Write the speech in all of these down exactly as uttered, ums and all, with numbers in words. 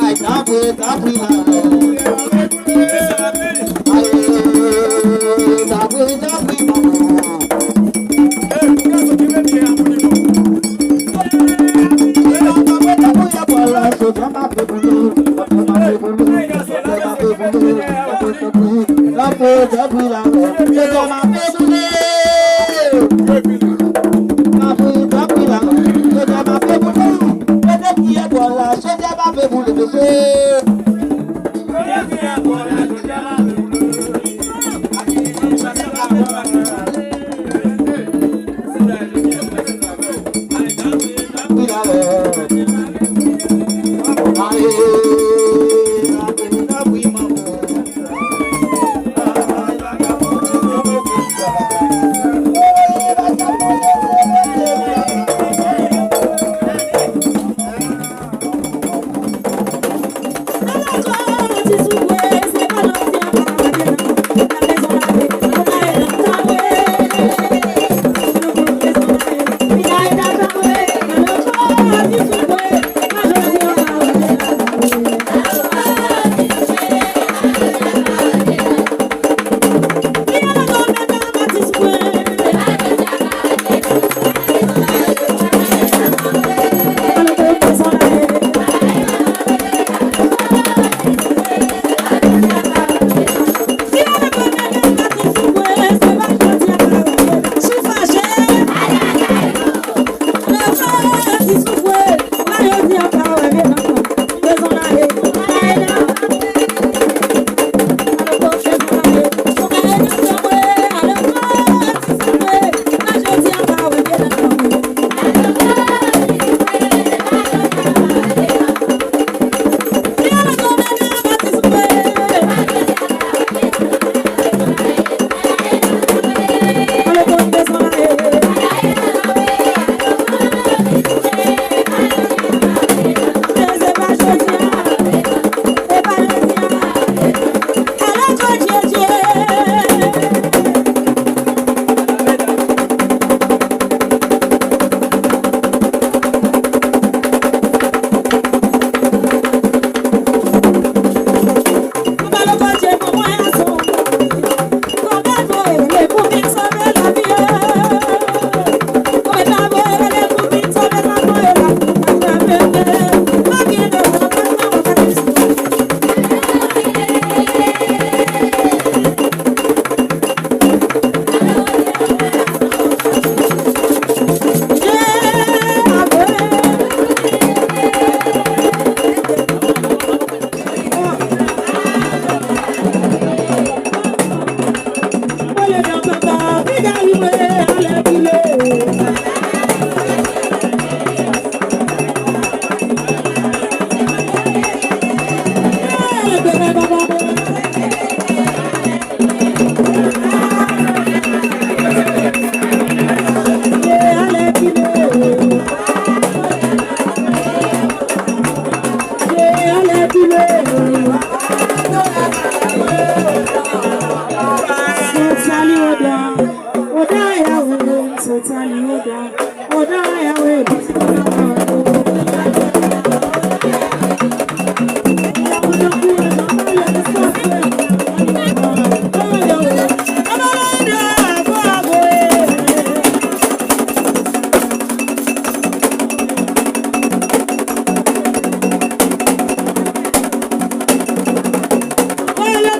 Ay, tanpri, tanpri, la. Ay, tanpri, tanpri, manman.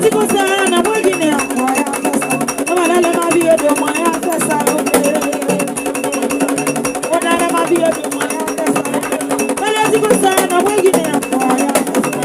Di konsa, nan mwen Ginen ankò, y ap fè sa. Anba lè lè m a vire do mwen, y ap fè sa yo vle. Anba lè m a vire do mwen, y ap fè sa yo vle. Mwen di konsa, nan mwen Ginen ankò, y ap fè sa.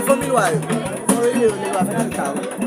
Fanmi lwa yo. Fanmi yo, li va fè sa, wi.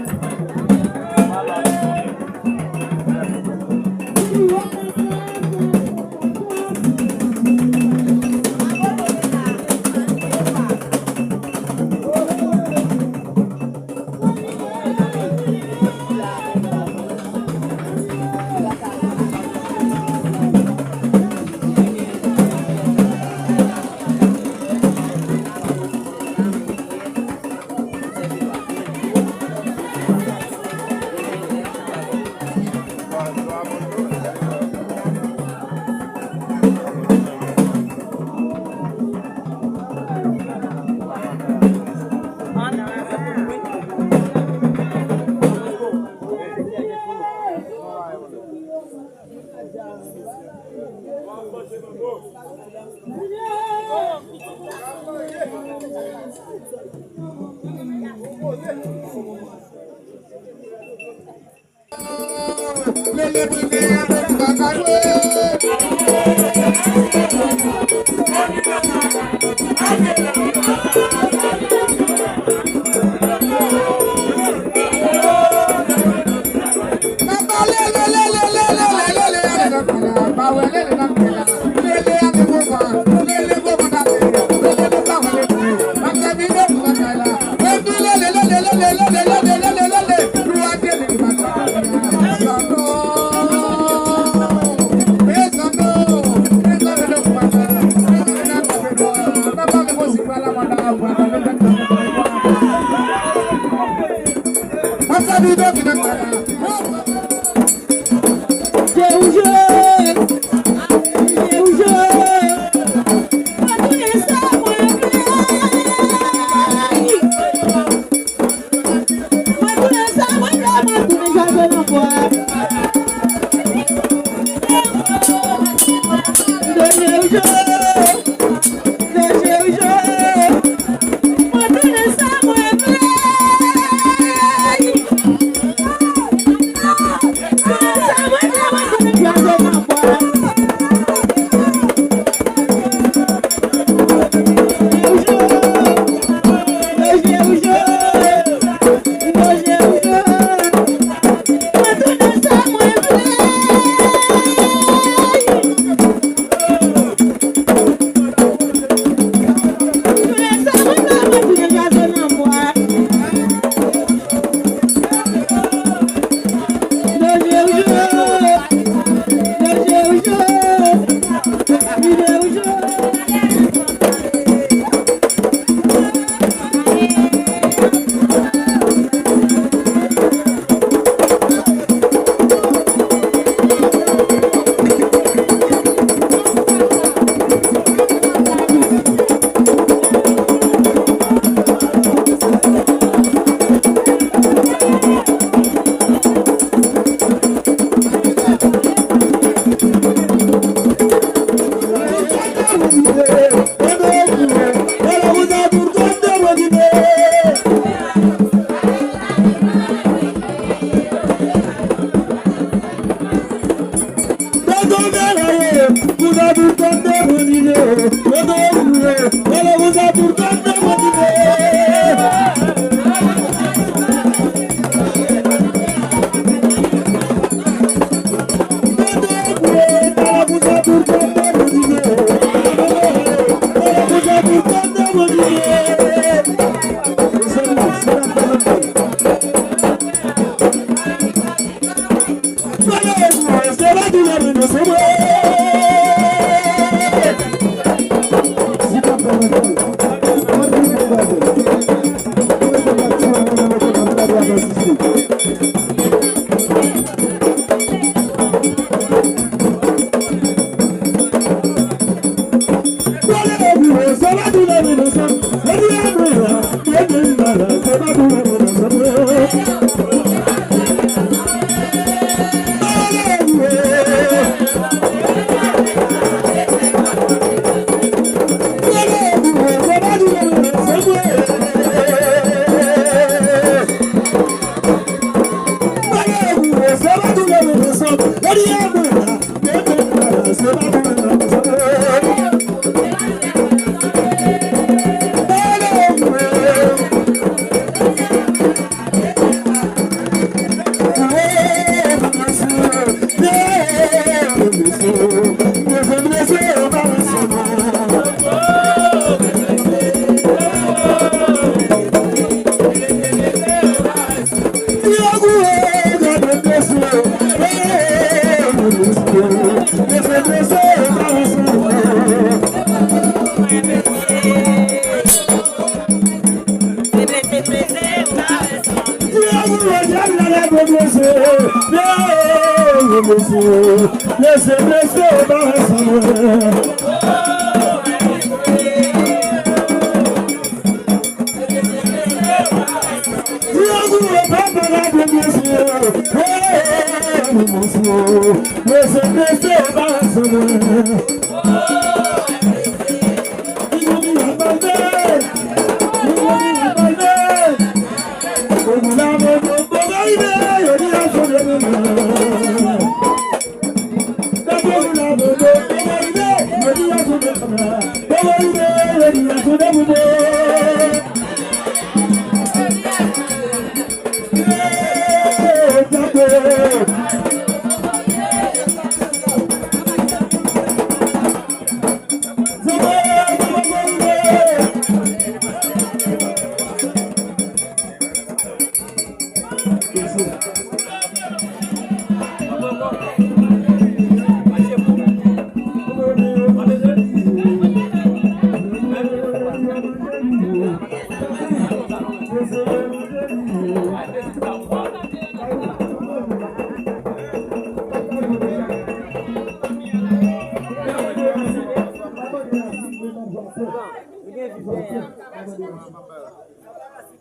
Li gen vi dèyè.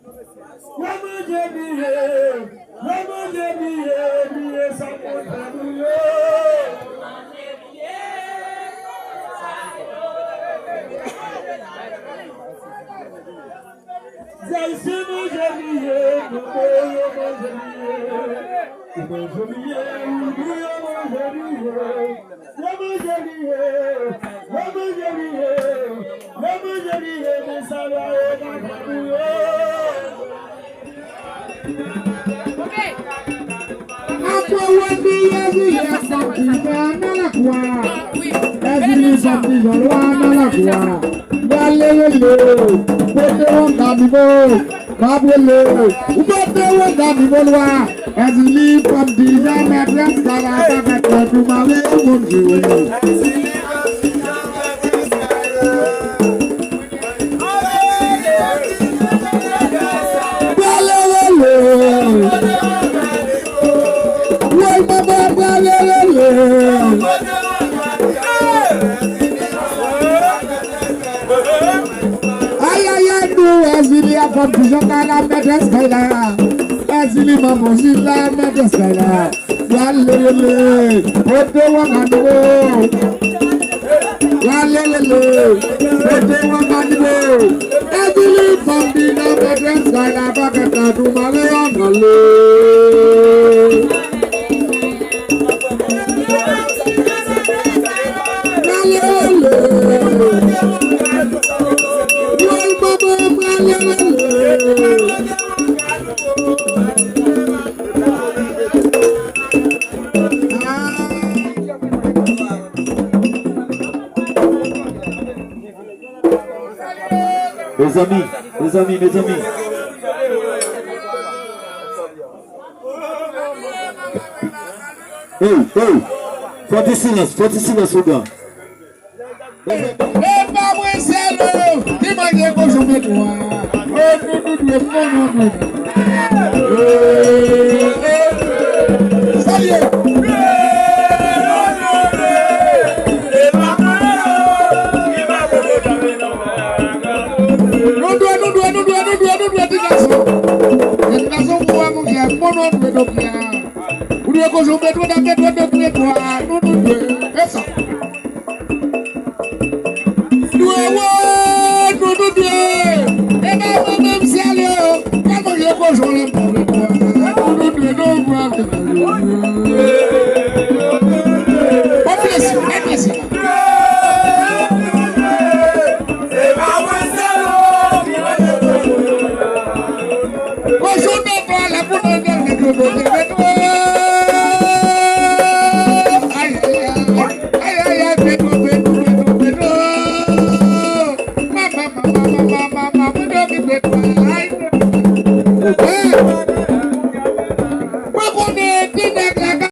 Yo manje bliye, yo manje bliye, bliye sa kontan nou yo. Zay si manje bliye, nou yo manje bliye. Ou manje bliye, ou bliye manje bliye. Yo manje bliye, yo manje bliye, yo manje bliye, men sa lwa yo pa fè pou yo. Apre w ap bliye, bliye fòk li fè nan lakwa. Èzili fòk li jan lwa nan lakwa. Gade lele, pote yon kanivo. M ap rele, ou pote wonda nivo lwa. Èzili fanm dijan mèt esklav avèk tèt ou mare moun jwe. Prale rele. Woy, manman, prale rele. Ayayay, nou, Èzili a fòm ti jan kay la, mèt esklav la. Èzili manman Zila, mèt esklav la. Prale rele, pote wonda nivo. Prale rele, pote wonda nivo. Èzili fanm dijan mèt esklav la, pa kèt la, nou mare ann ale. Mezanmi, mezanmi, mezanmi. Ey, ey, fò ti silans, fò ti silans, ougan. Epa mwen sèl ou ki manje kochon petwa. O nou nou dwe fò nou dwe. Salye. Nou dwe, nou dwe, nou dwe, nou dwe, nou dwe ti gason. Ti gason pou wè monchè, moun nou dwe dòk la. Ou dwe kochon petwa, petwa, petwa, petwa, nou, nou dwe. E sa. Dwe, wo, nou, nou dwe. E pa mwen menm sèl yo. Kèlman yo kochon lè petwa, petwa. Nou, nou dwe, nou, nou dwe. Bon plezi, bon plezi. Kochon petwa la pou nou dwe, petwa, petwa. Ay, ay, ay, ay, ay, petwa, petwa, petwa, petwa. Mama, mama, mama, mama, mwen dòmi petwa.